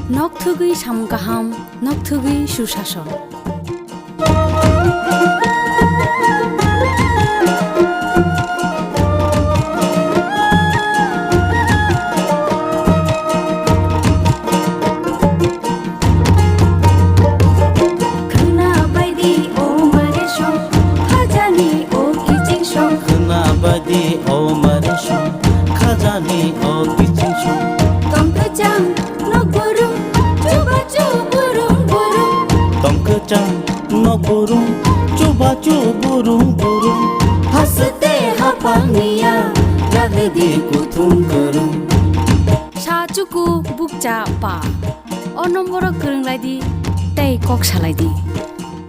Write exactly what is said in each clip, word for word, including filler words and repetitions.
Nok thugwi samung kaham, nok thugwi susason. Khwna baidi o mare song, khajani o kiching song. Khwna baidi o mare song, khajani o kiching song. Tong kwchang nok burung, chubachu burung burung. Tong kwchang nok burung, chubachu burung burung. Haste haphang niya, ragdi kuthum kwrwng. Sa chuku bukcha pa. O nomboro kwrwng lai di, tei kok salai di.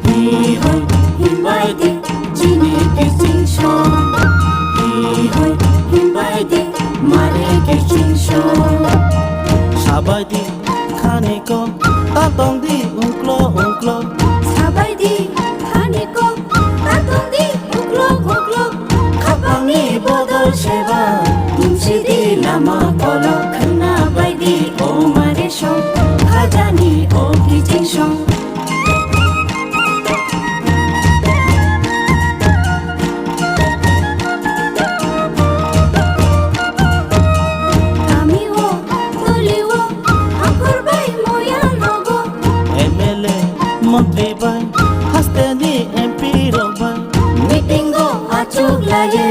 Hi hoi himbai di, chini kiching song. Hi hoi himbai di, mare kiching song. Sabai di, khani ko, ta tong di, ungklo, ungklo. Sabai di, khani ko, ta tong di, uklok, uklok. Khapangni bodol seba, tumsi di lama kolok. Khwna bai di, o mare song, khajani o kiching song. Kami o, toli o, akhor bai moya nogo. M L A, montri bai, haste ni M P rok bai. Meeting o achuk laye,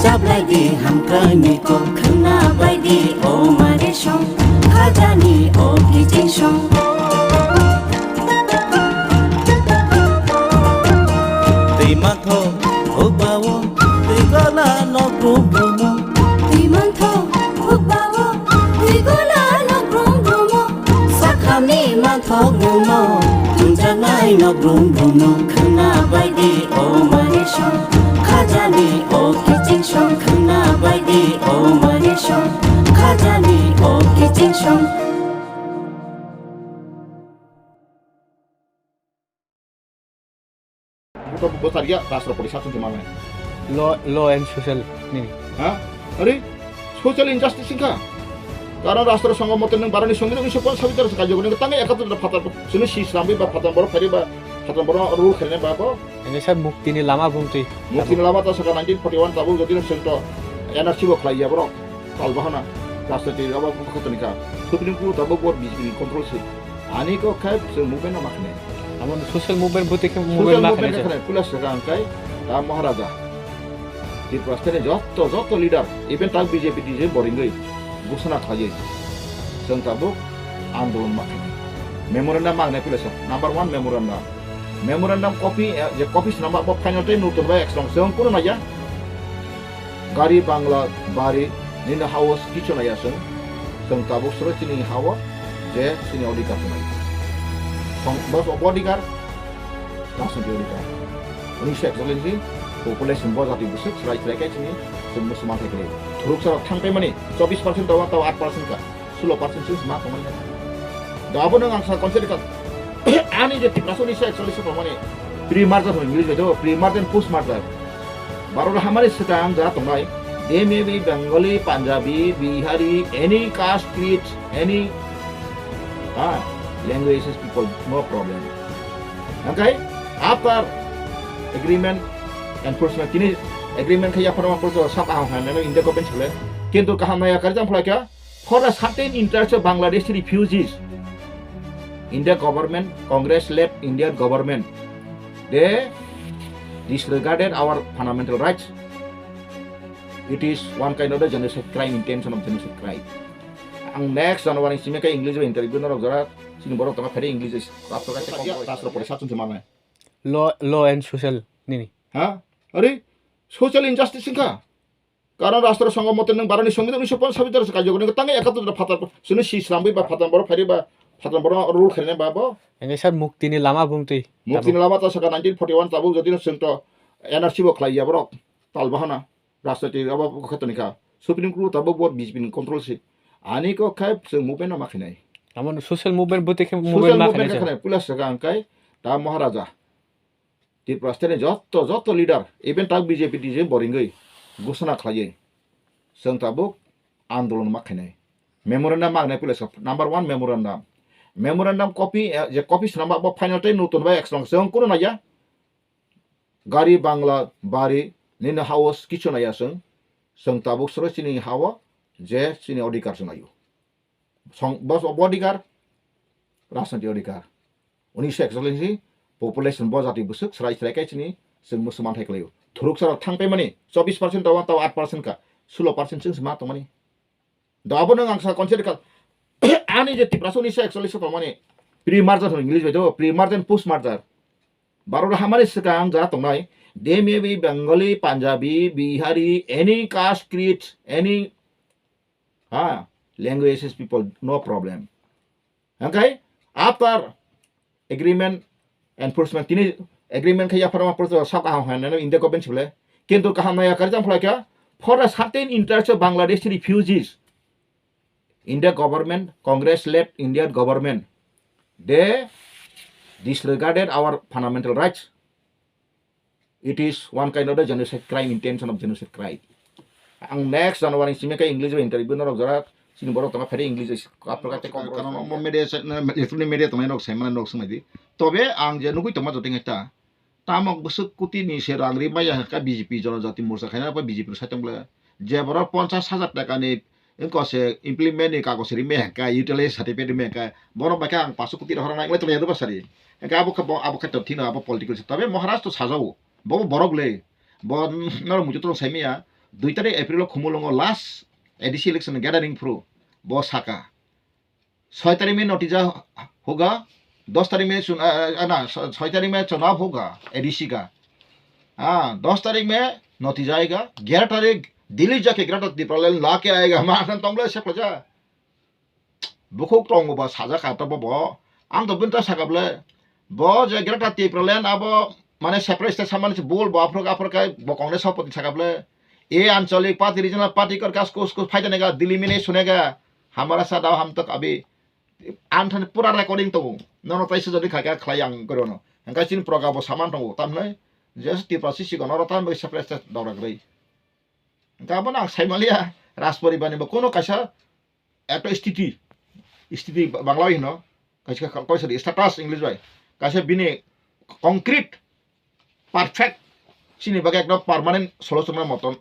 chaplai di hamkrai ni kok. Khwna bai di, o mare song, khajani o kiching song. Twi mantho hukbao, twi gola nok brum brumo. Twi mantho hukbao, twi gola nok brum brumo. Sakhani manthok mumo, thumjaknai nok brum brumo. Khwna bai di o mare song, khajani o kiching song. Khwna bai di o mare song, khajani o kiching song. Buka buka tariya rastro pori satung jemang. Law, law and social nini. Ha? Ari social injustice wngkha. Karon rastro songho mote nwng barani songwidhan unnish ponchash bidhar se kajagoni tangai ekatur phatar sunu si srambi ba phatar borok phari ba phatar borok rule khainai ba bo. Ene sir muktini lama bumtwi. Muktini lama ta saka nineteen forty-one tabuk jodi sento N R C bo khlai ya borok. Tal bahana rastro twi abo khatoni ka. Supreme Court tabuk bo B J P ni control se. Ani kok khai chwng movement no ma khnai. Amo social movement bwtwi khe social movement ma movement khnai khe chwng. Khnai, puila swkang khai ta Maharaja. Tripura state ni jotto, jotto leader, even tak B J P D J bo ringwi ghosona khlaiwi chwng tabuk andolon ma khnai. Memorandum ma khnai puila swk, number one memorandum. Memorandum copy, eh, je copy swnam ba bo final tei nutun bai ekstrong chwng kunu naiya. Gari bangla bari nini ha-o kichu naiya chwng. Chwng tabuk sro chini ha-o je chini odhikar tongnai. Song-, bo, bo odhikar, rajniti odhikar. Unisho ekchollish ni population bo jati bwswk chwrai chwrai khe chini chwng bwswk manthai kwrwi. Thuruksa rok thang paimani chobbish percent tongo, tao aat percent ka. Sulo percent chwng ma tongmani. Da abo nang ang sa consider ka. Ani je Tiprasa unisho ekchollish tongmani. Pre-merger hwn English bai do, pre-merger and post-merger. Baro hamani swkang ja tongnai. They may be Bengali, Punjabi, Bihari, any caste, creed, any, ah, languages people, no problem. Okay? After agreement enforcement, tini agreement khe yaphar ma purto sab aham khan nang India government sile. Kintu kaham naya kar jang phlai kha. For the certain interest of Bangladeshi refugees, India government, Congress-led Indian government, they disregarded our fundamental rights. It is one kind of the genocide crime, intention of genocide crime. Ang next January simi khe English o interview norok jora chini borok tongma phari English o rastro kaisa kok rastro pori satung se manai. Law, law and social nini. Ha? Ari social injustice wngkha. Karon rastro songho mote nwng barani songwidhan unnish ponchash bidhar se kajagoni tangai ekatur phatar sunu si srambi ba phatar borok phari ba phatar borok rule khainai ba bo. Ene sir muktini lama bumtwi. Muktini lama ta saka nineteen forty-one tabuk jodi chwng to N R C bo khlai ya borok tal bahana. Rajniti abo khatoni kha. Supreme Court abo bo B J P ni control se. Ani kok khai chwng movement no ma khainai. Amo social movement bwtwi khe social movement ma movement khainai khe se. Khainai, puila swkang khai ta Maharaja. Tripura state ni jotto, jotto leader, even tak B J P D J bo ringwi ghosona khlaiwi chwng tabuk andolon ma khainai. Memorandum ma khainai puila swk, number one memorandum. Memorandum copy, eh, je copy swnamba bo final tei nutun bai ekstrong chwng kunu naiya. Gari, bangla, bari, nini house kichu naiya chwng. Chwng tabuk soro chini ha-o je chini odhikar chwng naio. Song, bos bo odhikar, rajniti odhikar. Unisho ekchollish ni population bo jati bwswk srai srai khe chini chwng musulman hai kwlaio. Thuruk sara thang paimani chobbish percent tao, tao aat percent ka, sulo percent chwng se ma tongmani. Da abo nwng ang sa consider kha, ani je Tiprasa unisho ekchollish o tongmani pre-merger hwn English bai do, pre-merger and post-merger. Bharat hamani swkang ja tongnai, they may be Bengali, Punjabi, Bihari, any caste, creed, any, ha, languages, people, no problem. Hwnkhe after agreement enforcement, tini agreement khai yapharma porto sak kaham hwnwi India government sibole. Kintu kaham naya kari jang phlai kha, for a certain interest of Bangladeshi refugees, India government, Congress-led Indian government, they disregarded our fundamental rights. It is one kind of the genocide crime, intention of genocide crime. Ang next January simi khe English bai interview norok jora, chini borok tongma phari English bai kapra kate kok. Karon omo media se, na, YouTube ni media tongnai nok saimana nok swngnai di. Tobe ang je nugui tongma joto ngai ta. Tamok bwswk kuti ni se rang ri maya ka B J P Jonojati Morcha khaina pa B J P sai tong bwle. Je borok ponchash hajar taka ni wngkha se implement ni kagoj rimwi hwnkha, utility certificate rimwi hwnkha, borok bai khe ang paanch koti rohorna wngwi tongya doba sari. Hwnkhe abo khe bo, abo khe to thino abo political se. Tobe Maharaj to sajao, bo bo borok le, bo norok muitu tong saimaya, dui tarik April o Khumulwngo last A D C election gathering phuru bo saka. Soi tarik mein natija hoga, dos tarik mein chun-, ah, ah, na, so-, soi tarik mein chunav hoga, A D C ka. Ah, dos tarik mein natija aayega, gyara tarik Delhi jaake Greater Tipraland laake aayega, ma khan tongle se khoja. Bukhuk tongo ba sajak ka to bo bo. Ang to bini ta saka bwle. Bo je Greater Tipraland abo mane separate state samani se bol bo aphro aphro kai bo Congress sopoti saka bwle. E anchalik party, regional party kor kas kus kus phaida nega Delhi mine sunega. Hamara sa dao ham tak abi. Ang thani pura recording tongo. Nono taisa jodi khaika khlai ang korono. Hingka chini proga bo saman tongo. Tamnai je Tiprasa si sigon oro tam bai separate state dora grai. Hingka abo na saimaliya Rajporibar ni bo kono kaisa ekta sthiti, sthiti Bangla bai hino, kaisa ka-, kaisa di status English bai, kaisa bini concrete, perfect, chini bagwi ekdom permanent solution na moton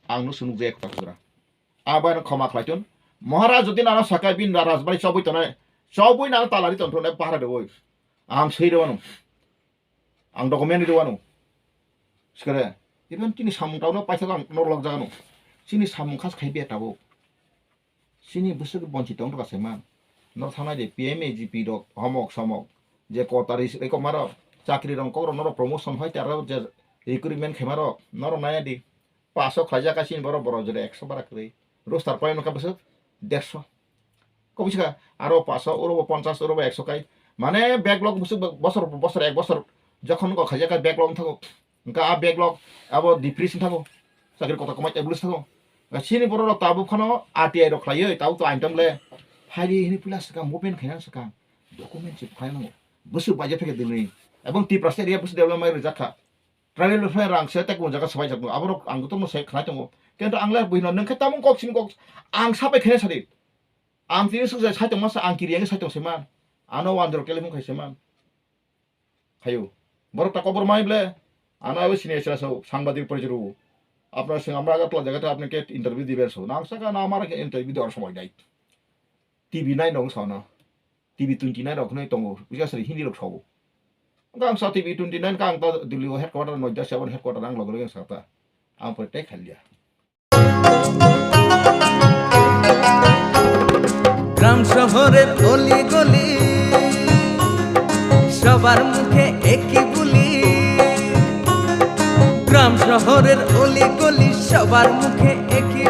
ang no sunuk jaya ekta jora. Ang bai no khoma khlai tun. Maharaj jodi nana sakai bin rajbari chobwi tonai, chobwi nana talari ton thunai bahra de oi. Ang swi de wano. Ang document ri wano. Sikare, even chini samung tauno paisa lang norlok jagano. Chini samung khas khai bia tabuk. Chini bwswk bonchi tong rwkha se man. Nor thangnai de P M A G P rok, homok somok. Je kotari se kok maro, chakri rong kok rok norok promotion hoi taro je recruitment khai maro, norok nai di. Paso khlaijak kha chini borok, borok jora ekso bara kwrwi. Roster point wngkha bwswk derso. Kobisa aro paso, oro bo ponchas, oro bo ekso kai. Mane backlog bwswk bosor, bosor ek bosor jokhon go khaijak kha backlog wngthago. Wngkha a backlog abo depress wngthago. Chakri kota kwmai abuse thago. Chini borok rok tabuk phano R T I rok khlaiwi tabuk to aintam le. Hairi hini puila swkang movement khaina swkang. Document se khlai nango. Bwswk baija pheke dilni. Ebong Tiprasa area bwswk development rijak kha. Tribal welfare rang se tei kung jaga swbai jakno aborok ang jotono se khnai tongo. Kintu ang le buino nwng khe tamung kok simi kok ang sabai khe sadi. Ang tini suk jai sai tongma sa ang kiri yang sai tong se man. Ano wanjro kele mung khai se man. Khayo. Borok ta kobor mai ble. Ano abo sini sila so sangbadik pore juru. Apnar sing amra ga tla jaga ta apne ke interview diber so. Nang saka na amara ke interview dor somoi dai. T V nai nong sa na. T V twenty nine rok hinwi tongo, bisesori Hindi rok sao. Hwnkhe ang sa T V twenty nine khe ang ta Delhi o headquarter Noida seven headquarter ang loge loge ang sa ta. Ang pore tei khailiya. গ্রাম শহরের অলি গলি, সবার মুখে একই বুলি। গ্রাম শহরের অলি গলি, সবার মুখে একই